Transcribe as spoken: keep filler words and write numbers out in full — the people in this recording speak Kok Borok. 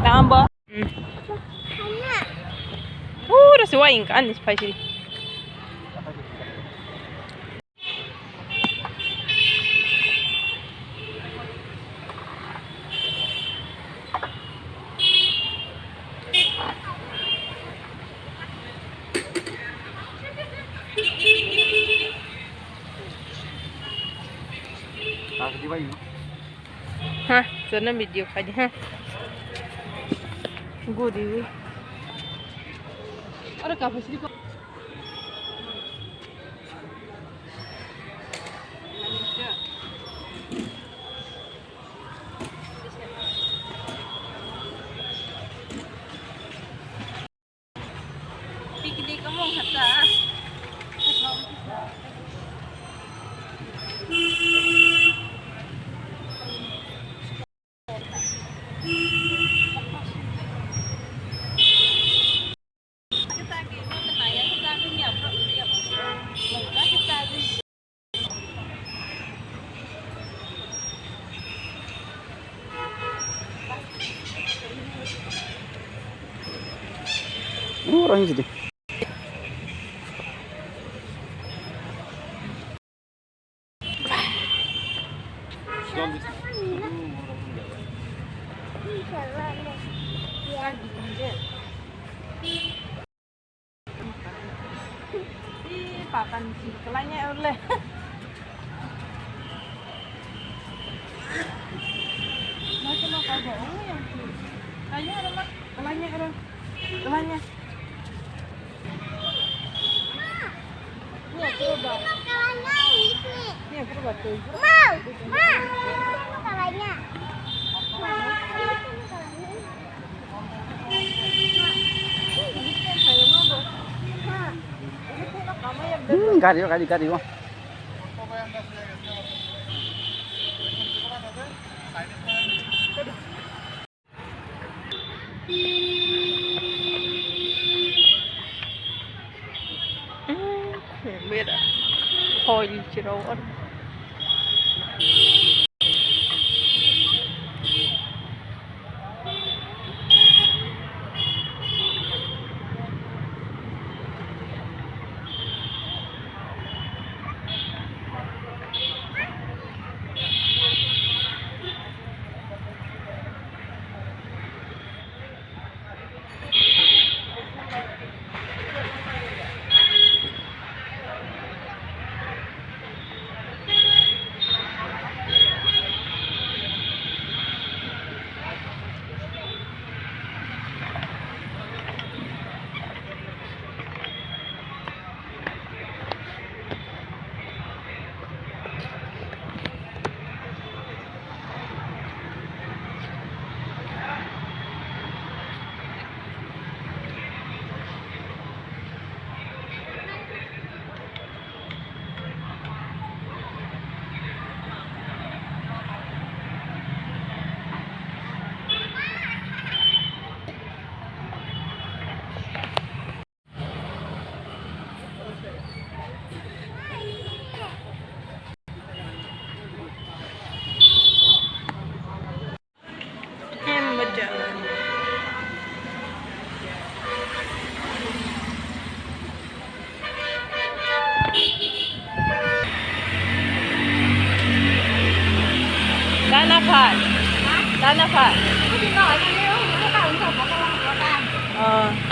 Tamba. Hmm. Pura se wa ingka anis paisi. Ha, chana video khai di ha. Guri wi. Aro ka phasri ko. Picnic omo hata. Orang sini. Ih, papan si kelanya oleh. Macam apa bohong yang tu? Kayaknya ada mak kelanya ada kelanya. Nih, coba. Nih, coba tuh. Mau, mau. Kelanya. Hmm, gari, gari, gari. Mira, hoi chiro. Dana phat. Dana phat. Oh.